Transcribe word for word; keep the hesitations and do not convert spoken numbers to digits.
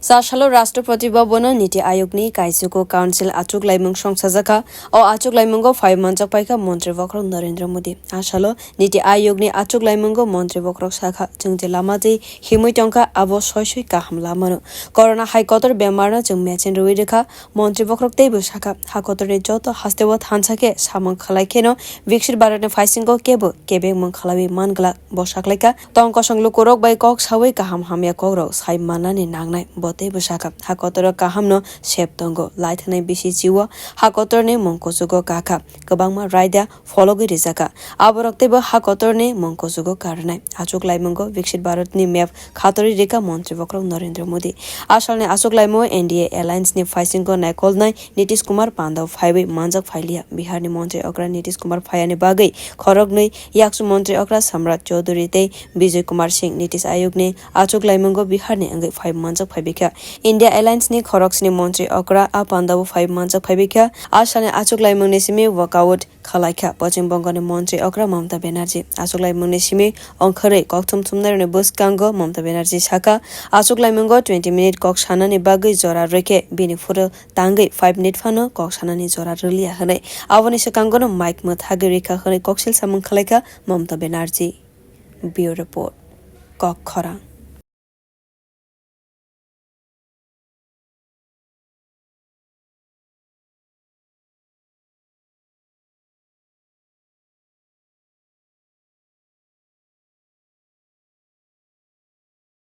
Cha salo Rashtrapati Bhavan-o Niti Ayog-ni kaisugo Council achuk laimung songchajakha. O achuk laimungo phai manjak paikha Montri Bokhorok Narendra Modi. A salo Niti Ayog-ni achuk laimungo Montri Bokhorok sakha, "Chwng je lama twi himwi tongkha, abo soi soi kaham lamano. Corona hai kotor bemarno chwng mechin rwui rwkha." Montri Bokhorok teibo sakha, hakotorni joto hasteo thansa khe samung khlai kheno Viksit Bharatni phaisingo kebo kebengmung khlaiwi man glak. Bo saklaikha, tong kosong lukurok bai kok sawi kaham hamya kokrok sai mannani nangnai. Bo teibo sakha, hakotoro kahamno sep tongo, laithanai bisi chio, hakotorni mung kuchugo kakha, kwbangma raida phologwi rijakha. Aborok teibo hakotorni mung kuchugo karnai. Achuk laimungo Viksit Bharatni map khatorwi rikha Montri Bokhorok Narendra Modi. A salni achuk laimungo N D A Alliance-ni phaisingo naikolnai Nitish Kumar Pandab phaiwi manjak phailiya. Biharni Montri Okra Nitish Kumar phaiyani bagwi khoroknwi yakchu Montri Okra Samrat Chaudhury tei Bijoy Kumar Singh Niti Ayogni achuk laimungo Biharni wngwi phai manjak phaibaikha. India Alliance-ni khoroksni Montri Okra a pandao phai manjak phaibaikha. A salni achuk laimungni simi walkout khalaikha Poschim Bongoni Montri Okra Mamata Banerjee. Achuk laimungni simi ongkhorwi kokthum thumnairokni bwskango Mamata Banerjee sakha, achuk laimungo twenty minute kok sanani bagwi jora rwkhe bini phuru tangwi five minute phano kok sanani jora rwliya hwnwi. Aboni swkangono mic mwthagwi rikha hwnwi koksil samung khalaikha Mamata Banerjee. Bureau Report, Kok Khorang.